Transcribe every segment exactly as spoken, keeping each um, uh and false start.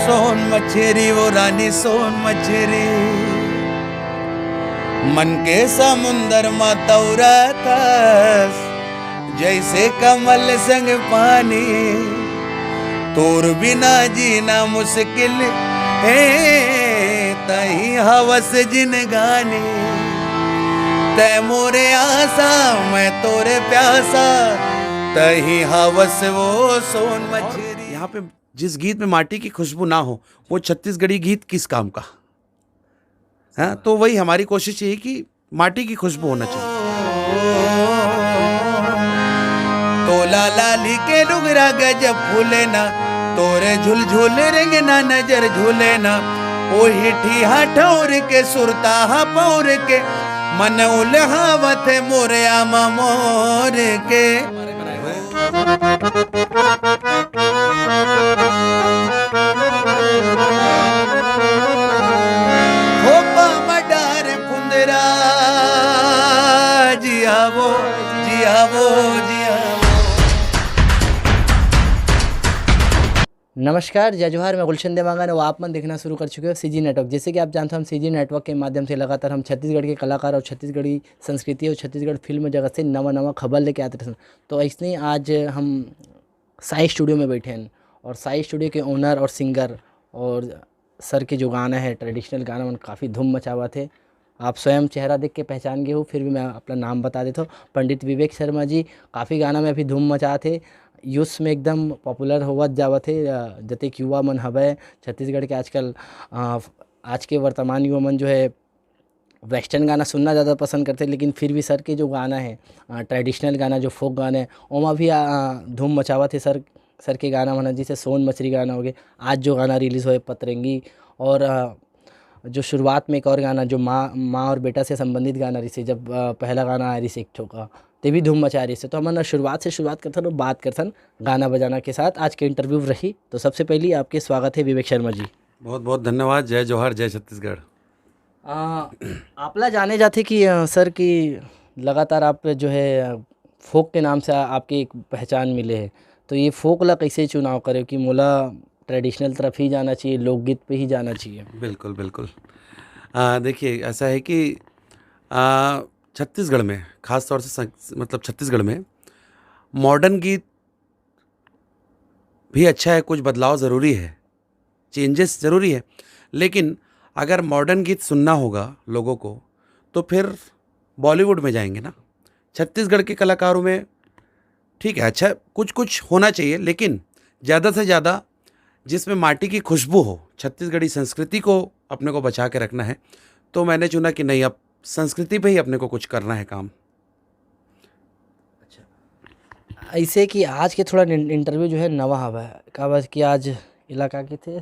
सोन मछरी, वो रानी सोन मछरी, मन के समुंदर म तौरथस, जैसे कमल संग पानी। तोर बिना जीना मुश्किल हे, तही हवस जिनगानी। तै मोरे आसा, मैं तोरे प्यासा, तही हवस वो सोन मछरी। यहाँ पे जिस गीत में माटी की खुशबू ना हो, वो छत्तीसगढ़ी गीत किस काम का? हाँ, तो वही हमारी कोशिश यही कि माटी की खुशबू होना चाहिए। तोला लाली के लुगरा गजब फूले ना, तोरे झुलझुल रेंगना नजर झूले ना। ओही ठिहा ठौर के सुरता हा पौर के, मन उलहावत हे मोरे आमा मोर के। खोपा म डार फुंदरा, जियावो, जियावो, जियावो। नमस्कार, जय जोहार, मैं गुलशन देवांगन और आप मन देखना शुरू कर चुके हो सीजी नेटवर्क। जैसे कि आप जानते हो, हम सीजी नेटवर्क के माध्यम से लगातार हम छत्तीसगढ़ के कलाकार और छत्तीसगढ़ी संस्कृति और छत्तीसगढ़ फिल्म जगत से नवा नवा खबर लेके आते रहते हैं। तो ऐसे ही आज हम साई स्टूडियो में बैठे हैं और साई स्टूडियो के ओनर और सिंगर और सर के जो गाना है, ट्रेडिशनल गाना, मन काफ़ी धूम मचावत हे। आप स्वयं चेहरा देख के पहचान गए हो, फिर भी मैं अपना नाम बता देता हूँ। पंडित विवेक शर्मा जी काफ़ी गाना में अभी धूम मचात हे, यूथ्स में एकदम पॉपुलर होवत जावत हे। अ, जतेक युवा मन हवय छत्तीसगढ़ के आजकल, अ, आज के वर्तमान युवा मन जो है वेस्टर्न गाना सुनना ज़्यादा पसंद करथे, लेकिन फिर भी सर के जो गाना है, अ, ट्रेडिशनल गाना, जो फोक गाना है, ओमा भी, अ, धूम मचावत हे सर। सर के गाना मन, जैसे सोन मछरी गाना हो गए, आज जो गाना रिलीज होए पतरंगी, और, अ, जो शुरुआत में एक और गाना, जो माँ, माँ और बेटा से संबंधित गाना रहिसे, जब, अ, पहला गाना आए रहिसे एक ठो का, ते भी धूम मचाए रहिसे। तो हमन शुरुआत से शुरुआत करथन और बात करथन गाना बजाना के साथ। आज के इंटरव्यू रही, तो सबसे पहली आपके स्वागत है विवेक शर्मा जी। बहुत बहुत धन्यवाद। जय जोहार, जय छत्तीसगढ़। आ, आपला जाने जाथे कि, अ, सर, कि लगातार आप जो है, अ, फोक के नाम से आ-, आपके एक पहचान मिले है, तो ये फोक ला कैसे चुनाव करे कि मोला ट्रेडिशनल तरफ ही जाना चाहिए, लोकगीत पे ही जाना चाहिए? बिल्कुल, बिल्कुल। आ, देखिए, ऐसा है कि, आ, छत्तीसगढ़ में, खास तौर से सं-, मतलब छत्तीसगढ़ में मॉडर्न गीत भी अच्छा है, कुछ बदलाव ज़रूरी है, चेंजेस ज़रूरी है, लेकिन अगर मॉडर्न गीत सुनना होगा लोगों को, तो फिर बॉलीवुड में जाएंगे ना। छत्तीसगढ़ के कलाकारों में, ठीक है, अच्छा, कुछ कुछ होना चाहिए, लेकिन ज़्यादा से ज़्यादा जिसमें माटी की खुशबू हो, छत्तीसगढ़ी संस्कृति को अपने को बचा के रखना है। तो मैंने चुना कि नहीं, अब संस्कृति पे ही अपने को कुछ करना है काम। अच्छा, ऐसे कि आज के थोड़ा निन-, इंटरव्यू जो है नवा हवा है, काबर कि आज इलाका के थे,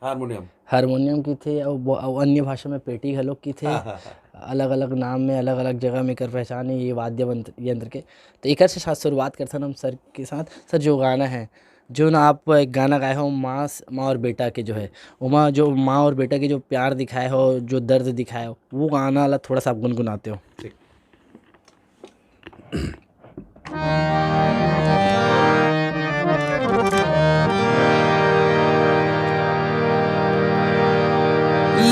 हारमोनियम। हारमोनियम की थे, और वो, और अन्य भाषा में पेटी घलोक की थे। हाँ, हाँ, हाँ। अलग-अलग नाम में, अलग-अलग जगह में कर पहचान है ये वाद्य बंत-, यंत्र के। तो एकर से साथ शुरुआत करथन हम सर के साथ। सर, जो गाना है, जो ना आप एक गाना गाए हो, माँ स-, माँ और बेटा के जो है, ओमा जो माँ और बेटा के जो प्यार दिखाए हो, जो दर्द दिखाए हो, वो गाना ला थोड़ा सा आप गुनगुनाते हो। ठीक।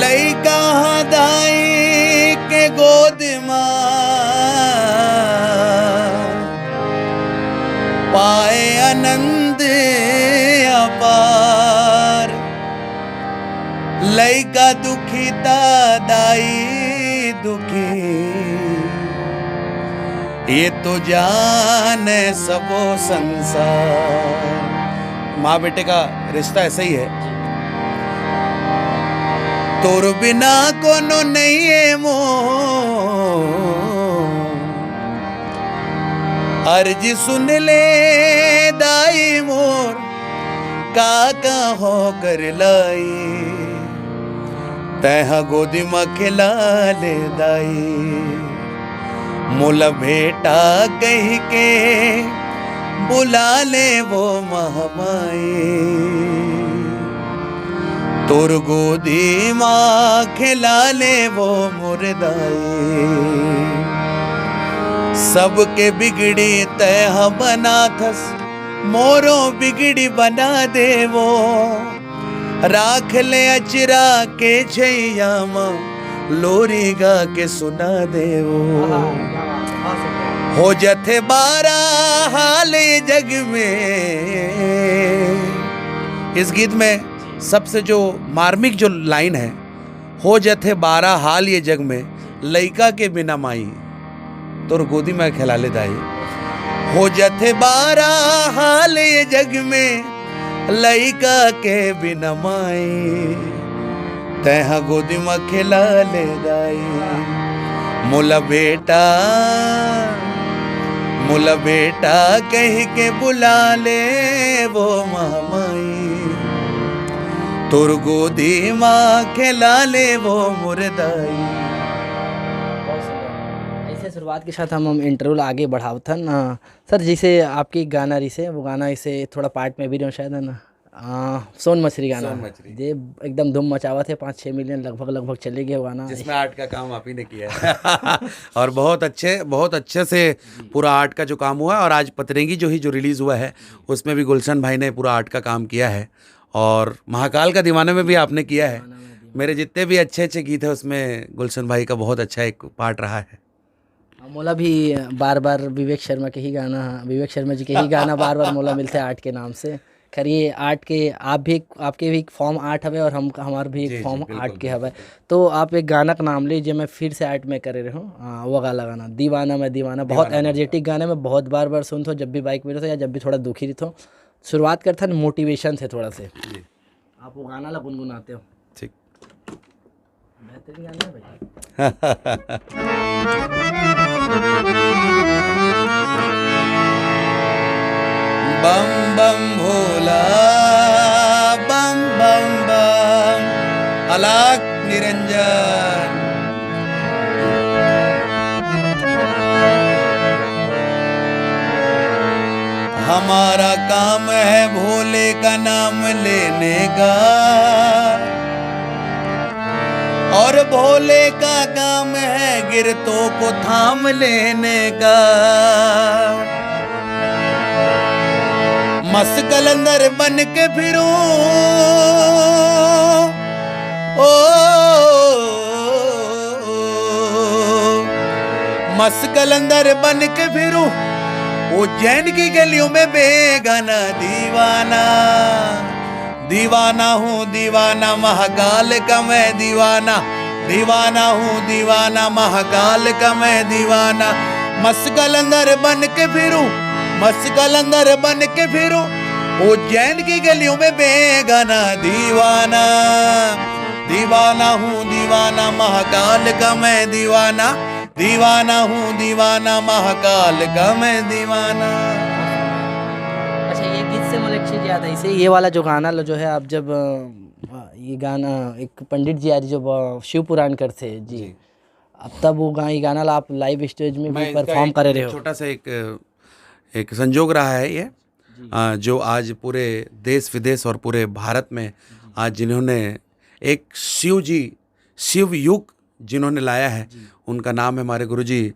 लइका ह दाई के गोद म पाए आनंद अपार। लइका दुखी त दाई दुखी, ये तो जाने सबो संसार। माँ बेटे का रिश्ता ऐसा ही है। तोर बिना कोनो नहीं है मोर, अर्जी सुन ले दाई मोर, का कहो कर लाई। तैहा गोदी म खेला ले दाई, मोला बेटा कहि के बुला ले वो महमाई। तोर गोदी म खेला ले वो मोर दाई। सबके बिगड़ी तैहा बनाथस, मोरो बिगड़ी बना देवो। राख ले अचरा के छैया म, लोरी गा के सुना देवो। हो जथे बारा हाल ये जग में। इस गीत में सबसे जो मार्मिक जो लाइन है, हो जथे बारा हाल ये जग में, लइका के बिना माई, तोर गोदी में खेला ले दाई। हो जथे बारा हाल ये जग में, लइका के बिना माई, तैहा गोदी में खेला ले दाई। मोला बेटा, मोला बेटा कह के बुला ले वो मामाई, तोर गोदी मा खेला ले वो मोर दाई। बहुत सुंदर। ऐसे शुरुआत के साथ हम, हम इंटरव्यू ला आगे बढ़ावथन। अ, सर, जैसे आपके एक गाना रिसे, वो गाना इसे थोड़ा पार्ट में भी रहो शायद, है ना? अ, सोन मछली गाना। सोन मछली। जे एकदम धूम मचावत है, पाँच छः मिलियन लगभग, लगभग चले गए वो गाना। जिसमें आर्ट का काम आप ही ने किया है। और बहुत अच्छे, बहुत अच्छे से पूरा आर्ट का जो काम हुआ है, और आज पतरेंगी जो ही जो रिलीज हुआ है, उसमें भी गुलशन भाई ने पूरा आर्ट का काम किया है, और महाकाल का दीवाना में भी आपने किया है। मेरे जितने भी अच्छे अच्छे गीत हैं, उसमें गुलशन भाई का बहुत अच्छा एक पार्ट रहा है। हाँ, मोला भी बार बार विवेक शर्मा के ही गाना, विवेक शर्मा जी के ही गाना बार बार मोला मिलते हैं आर्ट के नाम से। खैर, ये आर्ट के, आप भी, आपके भी एक फॉर्म आर्ट हवे और हम, हमार भी एक जी, जी, फॉर्म बिल्कुल, आर्ट के हवे। बिल्कुल। तो आप एक गाना का नाम लीजिए, मैं फिर से आर्ट में करे रहूँ। हाँ, वो गाना, गाना दीवाना मैं दीवाना, बहुत दीवाना मैं एनर्जेटिक गाना, मैं बहुत बार बार सुनता हूँ, जब भी बाइक में रहता हूँ या जब भी थोड़ा दुखी रहता हूँ। शुरुआत करता है मोटिवेशन से थोड़ा से। जी। आप वो गाना ला गुनगुनाते हो। ठीक। बेहतरीन गाना है भाई। बम बम भोला, बम बम बम, अलख निरंजन। हमारा काम है भोले का नाम लेने का, और भोले का काम है गिरतों को थाम लेने का। मस्त कलंदर बन के फिरूं, ओ, मस्त कलंदर बन के फिरूं, उज्जैन की गलियों में बेगाना दीवाना। दीवाना हूँ दीवाना, महाकाल का मैं दीवाना। दीवाना हूँ दीवाना, महाकाल का मैं दीवाना। मस्त कलंदर बन के फिरूं, मस्त कलंदर बन के फिरूं, उज्जैन की गलियों में बेगाना दीवाना। दीवाना हूँ दीवाना, महाकाल का मैं दीवाना। दीवाना हूँ दीवाना, महाकाल का मैं दीवाना। अच्छा, ये गीत से मुझे एक चीज़ याद आई, इसे, ये वाला जो गाना लो जो है, आप जब, अ, ये गाना एक पंडित जी आज जो, अ, शिव पुराण करते हैं जी, जी। अब तब वो गा-, ये गाना ला आप लाइव स्टेज में मैं भी इसका परफॉर्म एक करे रहे हो। छोटा सा एक, एक संजोग रहा है ये, जी। अ, जो आज पूरे देश विदेश और पूरे भारत में जी। आज जिन्होंने एक शिव जी, शिव युग जिन्होंने लाया है, जी। उनका नाम है हमारे गुरुजी,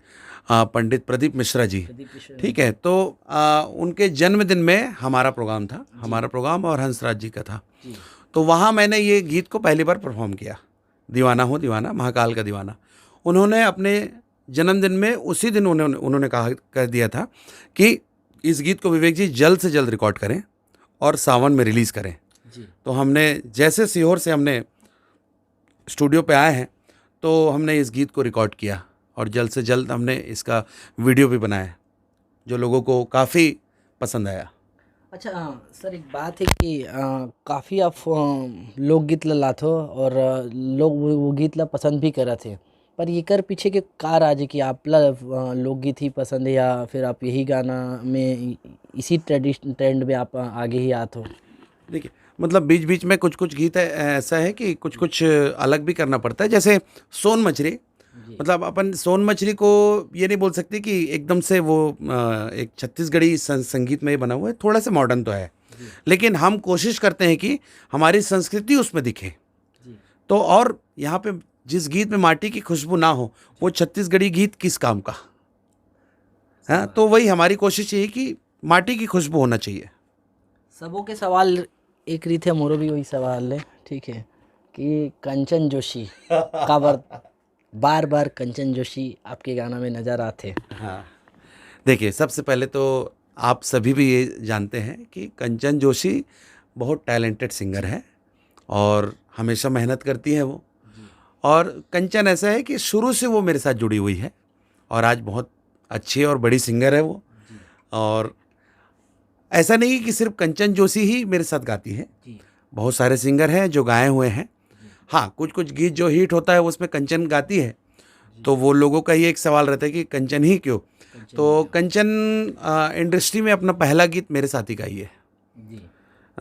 अ, पंडित प्रदीप मिश्रा जी। प्रदीप मिश्रा जी। ठीक है, तो, अ, उनके जन्मदिन में हमारा प्रोग्राम था, जी। हमारा प्रोग्राम और हंसराज जी का था। जी। तो वहाँ मैंने ये गीत को पहली बार परफॉर्म किया, दीवाना हूँ दीवाना, महाकाल का दीवाना। उन्होंने अपने जन्मदिन में उसी दिन उन्होंने, उन्होंने कहा, कह दिया था कि इस गीत को विवेक जी जल्द से जल्द रिकॉर्ड करें और सावन में रिलीज़ करें। जी। तो हमने, जैसे सीहोर से हमने स्टूडियो पे आए हैं, तो हमने इस गीत को रिकॉर्ड किया और जल्द से जल्द हमने इसका वीडियो भी बनाया, जो लोगों को काफ़ी पसंद आया। अच्छा, अ, सर, एक बात है कि, अ, काफ़ी आप, अ, लोकगीत ला लाथो और, अ, लोग वो, वो गीत ला पसंद भी करत हे, पर एकर पीछे के का राज है कि आप ला, अ, लोकगीत ही पसंद है या फिर आप यही गाना में इ-, इसी ट्रेडिश-, ट्रेंड में आप, अ, आगे ही आत हो? देखिए, मतलब, बीच-बीच में कुछ-कुछ गीत ऐ-, ऐसा है कि कुछ-कुछ अलग भी करना पड़ता है, जैसे सोन मछरी। जी। मतलब, अपन सोन मछरी को ये नहीं बोल सकते कि एकदम से वो, अ, एक छत्तीसगढ़ी सं-, संगीत में ही बना हुआ है, थोड़ा सा मॉडर्न तो है। जी। लेकिन हम कोशिश करते हैं कि हमारी संस्कृति उसमें दिखे। जी। तो और यहाँ पे जिस गीत में माटी की खुशबू ना हो, वो छत्तीसगढ़ी गीत किस काम का? हाँ, तो वही हमारी कोशिश यही कि माटी की खुशबू होना चाहिए। सबों के सवाल एक रीत है, मोरो भी वही सवाल है। ठीक है, कि कंचन जोशी, काबर बार बार कंचन जोशी आपके गाना में नजर आते? हाँ, देखिए, सबसे पहले तो आप सभी भी ये जानते हैं कि कंचन जोशी बहुत टैलेंटेड सिंगर है और हमेशा मेहनत करती है वो। और कंचन ऐसा है कि शुरू से वो मेरे साथ जुड़ी हुई है और आज बहुत अच्छी और बड़ी सिंगर है वो। और ऐसा नहीं है कि सिर्फ कंचन जोशी ही मेरे साथ गाती है, बहुत सारे सिंगर हैं जो गाए हुए हैं। हाँ, कुछ कुछ गीत जो हिट होता है, उसमें कंचन गाती है। तो वो लोगों का ये एक सवाल रहता है कि कंचन ही क्यों। तो कंचन इंडस्ट्री में अपना पहला गीत मेरे साथ ही गाई है। जी।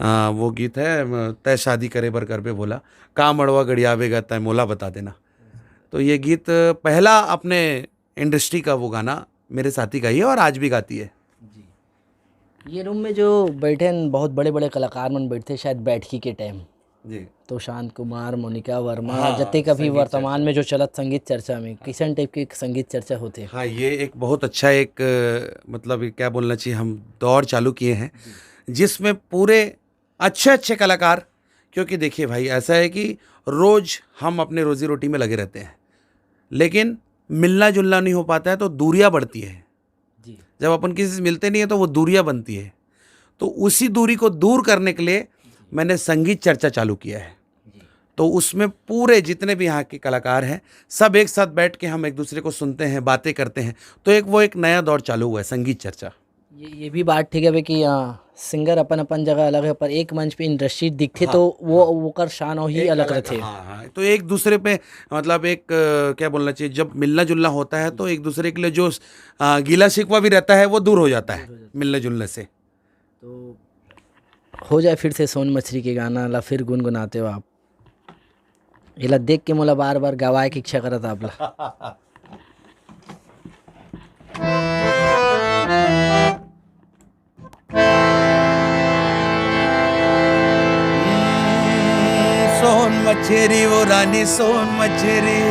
आ, वो गीत है, अ, तय शादी करे बर करबे बोला, का मड़वा गड़ियावेगा तय मोला बता देना। तो ये गीत पहला अपने इंडस्ट्री का वो गाना मेरे साथी का ही है और आज भी गाती है। जी। ये रूम में जो बैठे हैं, बहुत बड़े बड़े कलाकार मन बैठते शायद बैठकी के टाइम। जी। तो शांत कुमार, मोनिका वर्मा, हाँ, जते कभी संगीत वर्तमान चर्चा। में जो चलत संगीत चर्चा में किसन टाइप के एक संगीत चर्चा होते? हाँ, ये एक बहुत अच्छा एक, अ, मतलब, ये क्या बोलना चाहिए, हम दौर चालू किए हैं जिसमें पूरे अच्छे अच्छे कलाकार, क्योंकि देखिए भाई, ऐसा है कि रोज हम अपने रोजी रोटी में लगे रहते हैं, लेकिन मिलना जुलना नहीं हो पाता है, तो दूरियां बढ़ती है। जी। जब अपन किसी से मिलते नहीं है, तो वो दूरियां बनती है। तो उसी दूरी को दूर करने के लिए मैंने संगीत चर्चा चालू किया है। तो उसमें पूरे जितने भी यहाँ के कलाकार हैं, सब एक साथ बैठ के हम एक दूसरे को सुनते हैं, बातें करते हैं। तो एक, वो एक नया दौर चालू हुआ है, संगीत चर्चा। ये ये भी बात ठीक है भाई कि, आ, सिंगर अपन अपन जगह अलग है, पर एक मंच पे इंडस्ट्री दिखते तो वो ओकर शान और ही अलग रहते। हाँ, हाँ। तो एक दूसरे पे, मतलब, एक, अ, क्या बोलना चाहिए, जब मिलना जुलना होता है, तो एक दूसरे के लिए जो, अ, गीला शिकवा भी रहता है, वो दूर हो जाता है मिलने जुलने से। तो हो जाए फिर से सोन मछरी के गाना ला फिर गुनगुनाते हो आप। एला देख के मोला बार बार गवाए के इच्छा करत आप ला। सोन मछरी वो रानी सोन मछरी,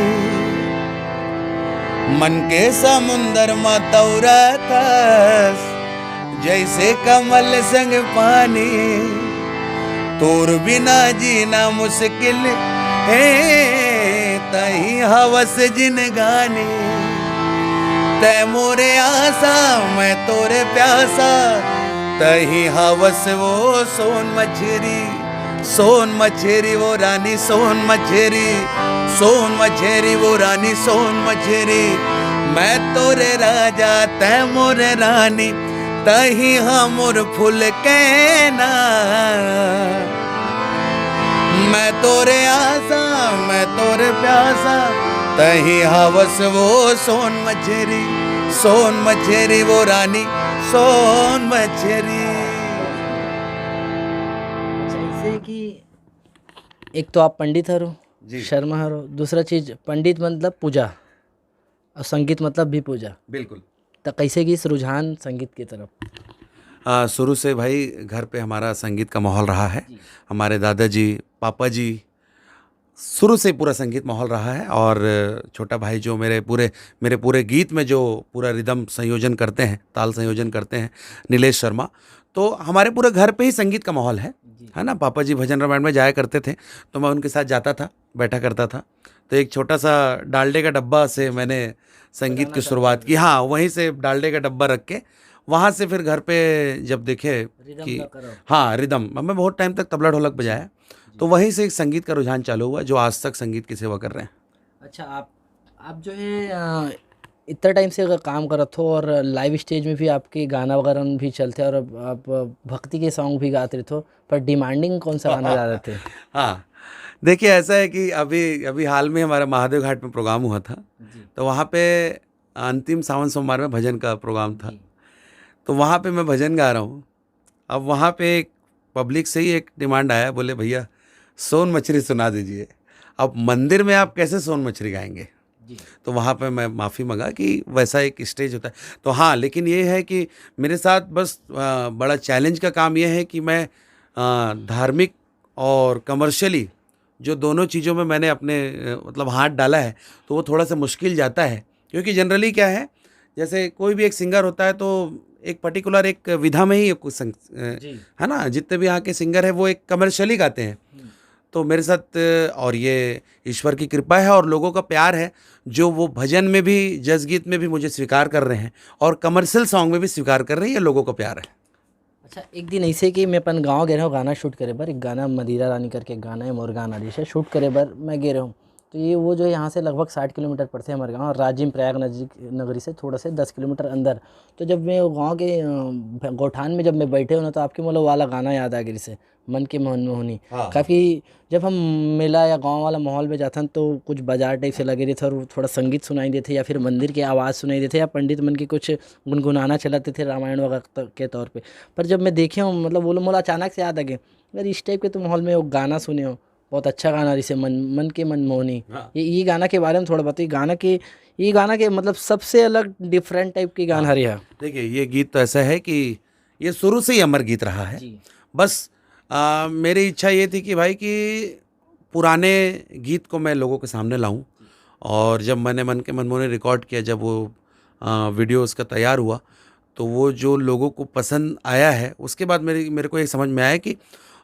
मन के समुंदर मा तौरथस जैसे कमल संग पानी। तोर बिना जीना मुश्किल हे, तही हवस जिनगानी। तै मोरे आसा, मैं तोरे प्यासा, तही हवस वो सोन मछरी। सोन मछरी वो रानी सोन मछरी, सोन मछरी वो रानी सोन मछरी। मैं तोरे राजा, तै मोरे रानी, तही हमर फूल के ना। मैं तोरे आसा, मैं तोरे प्यासा, तही हवस वो सोन मछरी, सोन मछरी वो रानी, सोन मछरी। जैसे कि एक तो आप पंडित हरो, जी। शर्मा हरो, दूसरा चीज पंडित मतलब पूजा, और संगीत मतलब भी पूजा। बिल्कुल। तो कैसे कि इस रुझान संगीत की तरफ? आ, शुरू से भाई घर पे हमारा संगीत का माहौल रहा है। हमारे दादाजी, पापा जी, शुरू से पूरा संगीत माहौल रहा है। और छोटा भाई जो मेरे पूरे मेरे पूरे गीत में जो पूरा रिदम संयोजन करते हैं, ताल संयोजन करते हैं, नीलेश शर्मा। तो हमारे पूरे घर पे ही संगीत का माहौल है, है ना। पापा जी भजन रामायण में जाया करते थे, तो मैं उनके साथ जाता था, बैठा करता था। तो एक छोटा सा डालडे का डब्बा से मैंने संगीत की शुरुआत की। हाँ, वहीं से डालडे का डब्बा रख के, वहाँ से फिर घर पे जब देखे कि, हाँ, रिदम, मैं बहुत टाइम तक तबला ढोलक बजाया, तो वहीं से एक संगीत का रुझान चालू हुआ, जो आज तक संगीत की सेवा कर रहे हैं। अच्छा, आप आप जो है, अ, इतना टाइम से अगर काम करत हो और लाइव स्टेज में भी आपके गाना वगैरह भी चलते हैं और आप, आप भक्ति के सॉन्ग भी गाते रहते हो, पर डिमांडिंग कौन सा गाना ज़्यादा थे? हाँ, देखिए, ऐसा है कि अभी अभी हाल में हमारा महादेव घाट में प्रोग्राम हुआ था, तो वहाँ पे अंतिम सावन सोमवार में भजन का प्रोग्राम था। तो वहाँ पे मैं भजन गा रहा हूँ। अब वहाँ पे एक पब्लिक से ही एक डिमांड आया, बोले, "भैया, सोन मछली सुना दीजिए।" अब मंदिर में आप कैसे सोन मछली गाएंगे? तो वहाँ पे मैं माफ़ी मंगा कि वैसा एक स्टेज होता है। तो हाँ, लेकिन ये है कि मेरे साथ बस, अ, बड़ा चैलेंज का काम ये है कि मैं, अ, धार्मिक और कमर्शियली जो दोनों चीज़ों में मैंने अपने, अ, मतलब, हाथ डाला है, तो वो थोड़ा सा मुश्किल जाता है। क्योंकि जनरली क्या है, जैसे कोई भी एक सिंगर होता है, तो एक पर्टिकुलर एक विधा में ही कुछ संग-, अ, है ना, जितने भी यहाँ के सिंगर हैं, वो एक कमर्शियली गाते हैं। तो मेरे साथ, और ये ईश्वर की कृपा है और लोगों का प्यार है, जो वो भजन में भी, जस गीत में भी मुझे स्वीकार कर रहे हैं और कमर्शियल सॉन्ग में भी स्वीकार कर रहे हैं। ये लोगों का प्यार है। अच्छा, एक दिन ऐसे कि मैं अपन गांव गे रहे हूँ गाना शूट करे बर। एक गाना मदिरा रानी करके एक गाना है, मोर गाना, जिसे शूट करे बर मैं गे रहे हूँ। तो ये वो जो है यहाँ से लगभग साठ किलोमीटर पड़थे हमर गांव, राजिम प्रयाग नजीक, नगरी से थोड़ा से दस किलोमीटर अंदर। तो जब मैं वो गांव के अ, भ- गोठान में जब मैं बैठे हूँ ना, तो आपके मोला वाला गाना याद आ गया, जिसे मन के मनमोहनी। हाँ। काफ़ी, जब हम मेला या गांव वाला माहौल में जाथन, तो कुछ बाजार टाइप से लगे रहिथे और थोड़ा संगीत सुनाई देथे या फिर मंदिर के आवाज़ सुनाई देथे या पंडित मन के कुछ गुनगुनाना चलत रहिथे रामायण वगैरह के तौर पे। पर जब मैं देखे हूँ, मतलब, वो लोग मोला अचानक से याद आ गए, यार, इस टाइप के तो माहौल में वो गाना सुने हो, बहुत अच्छा गाना, जिसे मन मन के मनमोहनी। हाँ। ये ये गाना के बारे में थोड़ा बताइए। गाना के ये गाना के, मतलब, सबसे अलग डिफरेंट टाइप के गाना हरे है। देखिए, ये गीत तो ऐसा है कि ये शुरू से ही अमर गीत रहा है। जी। बस आ, मेरी इच्छा ये थी कि भाई, कि पुराने गीत को मैं लोगों के सामने लाऊं। और जब मैंने मन के मनमोहनी रिकॉर्ड किया, जब वो आ, वीडियो उसका तैयार हुआ, तो वो जो लोगों को पसंद आया है, उसके बाद मेरी मेरे को ये समझ में आया कि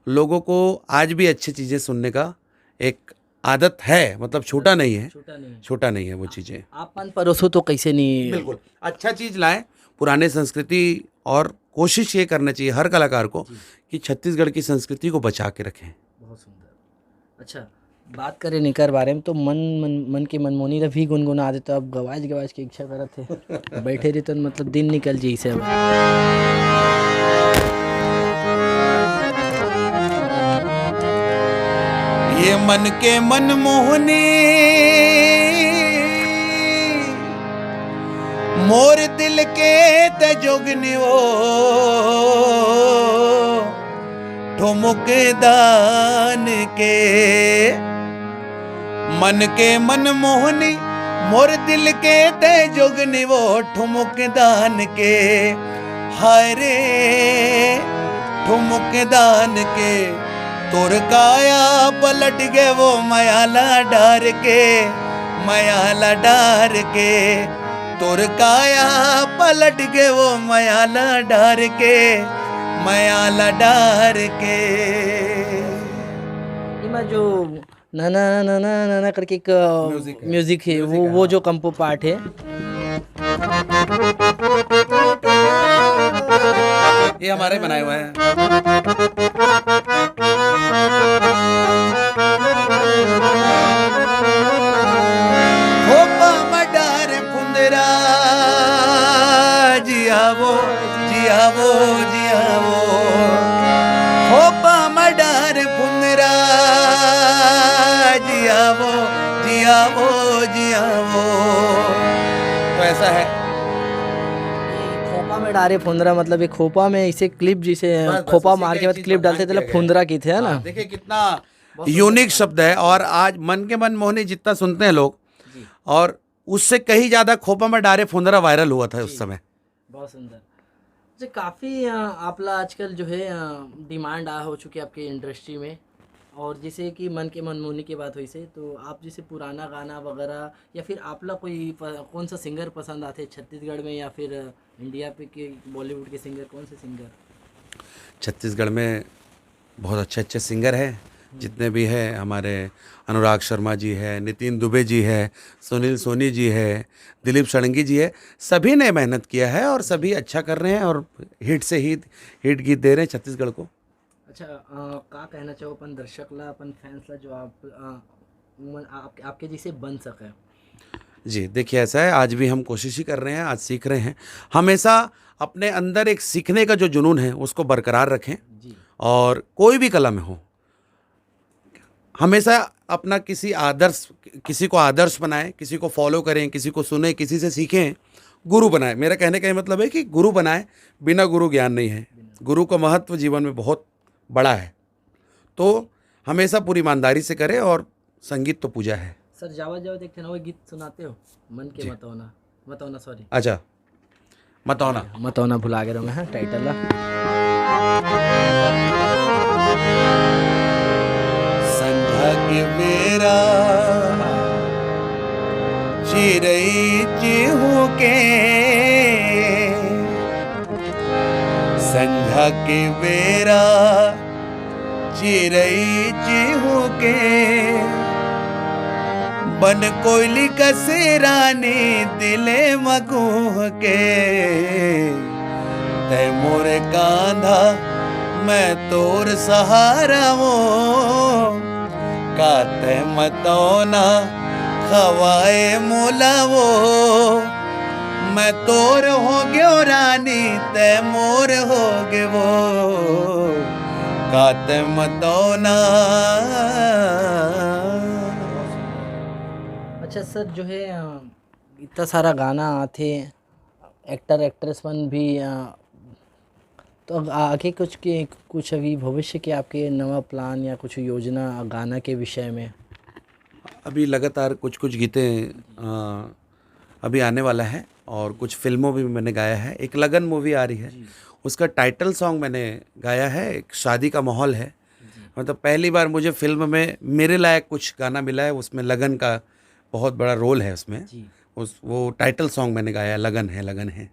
लोगों को आज भी अच्छी चीज़ें सुनने का एक आदत है, मतलब, छोटा नहीं है। छोटा नहीं है। छोटा नहीं है वो चीज़ें। आप पान परोसो तो कैसे नहीं? बिल्कुल, अच्छा चीज़ लाएं, पुराने संस्कृति। और कोशिश ये करना चाहिए हर कलाकार को कि छत्तीसगढ़ की संस्कृति को बचा के रखें। बहुत सुंदर। अच्छा, बात करें निकर बारे में, तो मन मन मन के मनमोहनी रह भी गुनगुना देता। अब गवाज गवाज की इच्छा करत है, बैठे रही तो, मतलब, दिन निकल जाई से अब। ये मन के मनमोहनी, मोर दिल के त जोगनी वो ठुमुक दान के। मन के मनमोहनी, मोर दिल के त जोगनी वो ठुमुक दान के। हाय रे, ठुमुक दान के, तोर काया पलट गए वो मयाला डार के, मयाला डार के। तोर काया पलट गए वो मयाला डार के, मयाला डार के। इमा जो नना नना नना करके एक Music है। म्यूजिक है, वो Music है, वो हाँ। जो कंपो पार्ट है। ये हमारे बनाए हुए हैं। खोपा मडार फुंदरा, जियावो, जियावो, जियावो। खोपा मडार फुंदरा, जियावो, जियावो, जियावो। तो ऐसा है। खोपा में डारे फुंदरा, मतलब, ये खोपा में इसे क्लिप जिसे बस, बस, खोपा उसी मार का के बाद एक चीज क्लिप डालते बदनाम थे, किया फुंदरा गया। की थे, है ना? हाँ, देखिए कितना यूनिक शब्द है। और आज मन के मनमोहनी जितना सुनते हैं लोग, और उससे कहीं ज्यादा खोपा में डारे फुंदरा वायरल हुआ था उस समय। बहुत सुंदर। अच्छा, काफ़ी आपला आजकल जो है डिमांड आ हो चुकी है आपके इंडस्ट्री में। और जैसे कि मन के मनमोहनी की बात हुई से, तो आप जैसे पुराना गाना वगैरह, या फिर आपला कोई प, कौन सा सिंगर पसंद आते छत्तीसगढ़ में या फिर इंडिया पे के बॉलीवुड के सिंगर, कौन से सिंगर? छत्तीसगढ़ में बहुत अच्छे अच्छे सिंगर हैं, जितने भी हैं। हमारे अनुराग शर्मा जी हैं, नितिन दुबे जी हैं, सुनील सोनी जी हैं, दिलीप षडंगी जी है। सभी ने मेहनत किया है और सभी अच्छा कर रहे हैं और हिट से हिट हिट गीत दे रहे हैं छत्तीसगढ़ को। अच्छा, अ, का कहना चाहो अपन दर्शक ला, अपन फैंस ला, जो आप अ, मन, आप, आपके जैसे बन सके? जी, देखिए, ऐसा है, आज भी हम कोशिश ही कर रहे हैं, आज सीख रहे हैं। हमेशा अपने अंदर एक सीखने का जो जुनून है, उसको बरकरार रखें। जी। और कोई भी कला में हो, हमेशा अपना किसी आदर्श किसी को आदर्श बनाएं, किसी को फॉलो करें, किसी को सुने, किसी से सीखें, गुरु बनाएं। मेरा कहने का ये मतलब है कि गुरु बनाएं, बिना गुरु ज्ञान नहीं है। गुरु का महत्व जीवन में बहुत बड़ा है। तो हमेशा पूरी ईमानदारी से करें। और संगीत तो पूजा है। सर, जावा जावा एक ठन और गीत सुनाते हो, मन के जी। मतौना, मतौना, सॉरी। अच्छा, मतौना। मतौना भुला गया मैं, हाँ, टाइटल ला। संझा के बेरा चिरई चिहूके, संझा के बेरा चिरई चिहूके, बन कोयली कसे रानी दिले मगूह के। तै मोर कांधा, मैं तोर सहारा वो, का तै मतौना खवाए मोला वो। मैं तोर हो गयो रानी, तै मोर हो गेवो, का तै मतौना। अच्छा सर, जो है अ, इतना सारा गाना आथे, एक्टर एक्ट्रेस मन भी अ, तो अब आगे कुछ के कुछ अभी भविष्य के आपके नवा प्लान या कुछ योजना गाना के विषय में? अभी लगातार कुछ कुछ गीतें अ, अभी आने वाला है और कुछ फिल्मों भी मैंने गाया है। एक लगन मूवी आ रही है, उसका टाइटल सॉन्ग मैंने गाया है, एक शादी का माहौल है। मतलब पहली बार मुझे फिल्म में मेरे लायक कुछ गाना मिला है, उसमें लगन का बहुत बड़ा रोल है उसमें। जी। उस वो टाइटल सॉन्ग मैंने गाया है, लगन है, लगन है।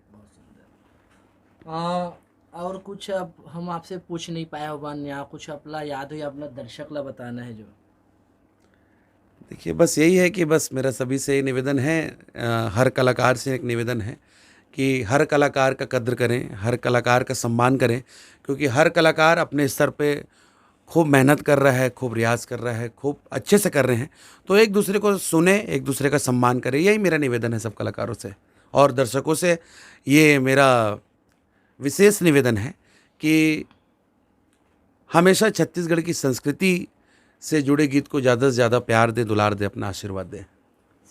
आ, और कुछ अब हम आपसे पूछ नहीं पाए होबन या कुछ अपना याद हो या अपना दर्शक ला बताना है जो? देखिए, बस यही है कि बस मेरा सभी से ये निवेदन है, अ, हर कलाकार से एक निवेदन है कि हर कलाकार का कद्र करें, हर कलाकार का सम्मान करें, क्योंकि हर कलाकार अपने स्तर पे खूब मेहनत कर रहा है, खूब रियाज कर रहा है, खूब अच्छे से कर रहे हैं। तो एक दूसरे को सुने, एक दूसरे का सम्मान करें, यही मेरा निवेदन है सब कलाकारों से और दर्शकों से। ये मेरा विशेष निवेदन है कि हमेशा छत्तीसगढ़ की संस्कृति से जुड़े गीत को ज़्यादा से ज़्यादा प्यार दें, दुलार दें, अपना आशीर्वाद दें।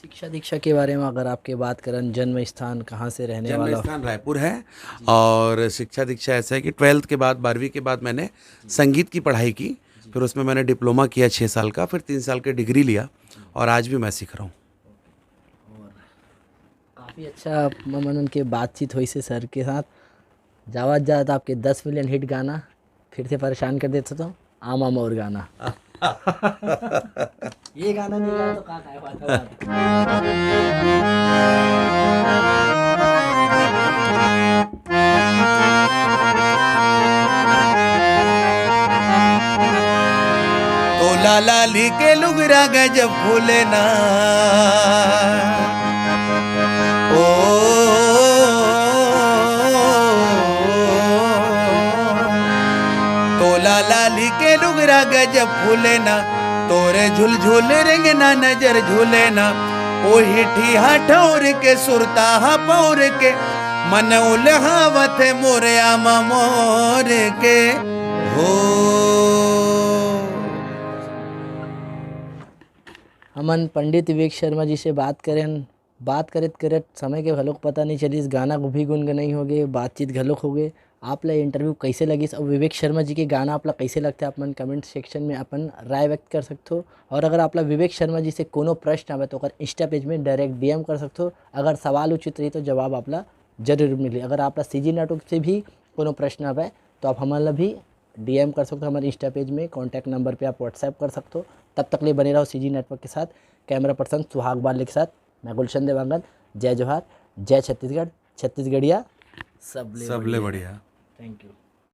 शिक्षा दीक्षा के बारे में अगर आपके बात करन, जन्म स्थान कहाँ से रहने जन्म वाला? स्थान रायपुर है और शिक्षा दीक्षा ऐसा है कि ट्वेल्थ के बाद, बारहवीं के बाद मैंने संगीत की पढ़ाई की, फिर उसमें मैंने डिप्लोमा किया छः साल का, फिर तीन साल की डिग्री लिया और आज भी मैं सीख रहा हूँ। काफ़ी अच्छा मन उनके बातचीत हुई से सर के साथ। जावत जात आपके दस मिलियन हिट गाना फिर से परेशान कर देता तो आमा मोर गाना। ये गाना नहीं गाया तो का खाए पाता बात। तोला लाली के लुगरा गजब फूले ना। ओ, तोला लाली के लुगरा गजब फूले ना। तोरे झुलझुल रेंगना नजर झूले ना। ओ हिठी हा ठौर के सुरता हा पौर के मन उलहावत मोरे आमा मोर के हो। हमन पंडित विवेक शर्मा जी से बात करेन। बात करत करत समय के घलोक पता नहीं चलिस, गाना भी गुनगुनाई होगे, बातचीत घलोक होगे। आप ला इंटरव्यू कैसे लगिस और विवेक शर्मा जी के गाना आप ला कैसे लगथे, आप मन कमेंट सेक्शन में अपन राय व्यक्त कर सकथो। और अगर आप ला विवेक शर्मा जी से कोनो प्रश्न आवे तो ओकर इंस्टा पेज में डायरेक्ट डीएम कर सकथो। अगर सवाल उचित रही तो जवाब आप ला जरूर मिली। अगर आप ला सीजी नेटवर्क से भी कोनो प्रश्न आवे तो आप हमन ला भी डीएम कर सकथो हमारे इंस्टा पेज में, कॉन्टैक्ट नंबर पे आप व्हाट्सएप कर सकथो। तब तक ले बने रहो सीजी नेटवर्क के साथ। कैमरा पर्सन सुहाग बाले के साथ मैं गुलशन देवांगन। जय जोहार, जय छत्तीसगढ़, छत्तीसगढ़िया सबले सबले बढ़िया। Thank you.